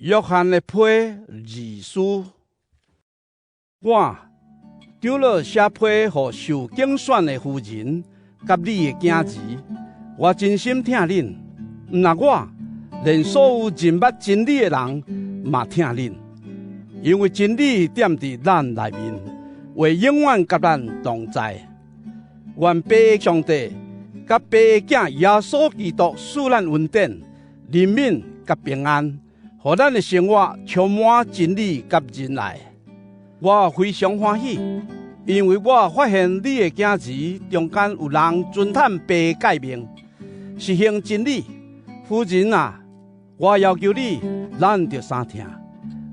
約翰的批二書，我長老寫批予受揀選的夫人佮你的囝兒，我真心疼恁，毋但我，連所有認捌真理的人嘛疼恁，因為真理踮佇咱內面，話永遠佮咱同在。願父上帝佮父的囝耶穌基督賜咱恩典、憐憫佮平安，予咱的生活充滿真理佮仁愛。我非常歡喜，因為我發現你的囝兒中間有人遵趁父誡命，實行真理。夫人啊，我要求你，咱著相疼。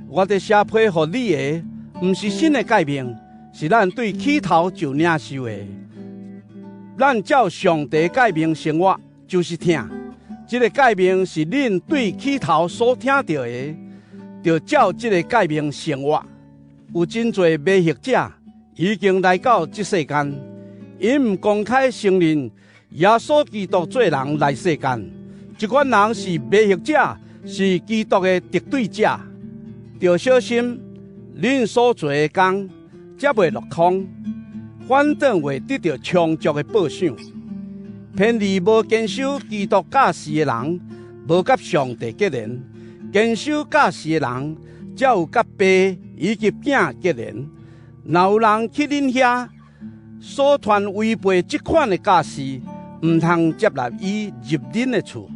我佇寫批予你的，毋是新的誡命，是咱對起頭就領受的。咱照上帝誡命生活，就是疼。這个誡命是恁對起頭所聽著的，著照這个誡命生活。有真濟迷惑者已經來到這世間，𪜶毋公開承認耶穌基督做人來世間。這款人是迷惑者，是基督的敵對者。著小心，恁所做的工，才袂落空，反轉會得著充足的報賞。偏離無堅守基督教示的人，無佮上帝結連；堅守教示的人，才有佮父以及囝結連。若有人去恁遐所傳違背這款的教示，毋通接納伊入恁的厝，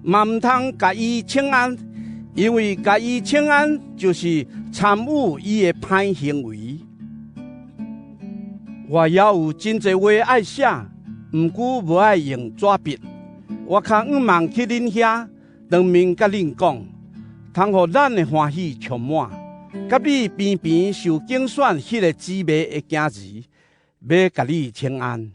嘛毋通共伊請安，因為共伊請安就是參與伊的歹行為。我猶有真濟話愛寫，毋過無愛用紙筆。我較向望去恁遐，當面佮恁講，通予咱的歡喜充滿。佮你邊邊受揀選彼个姊妹的囝兒，欲共你請安。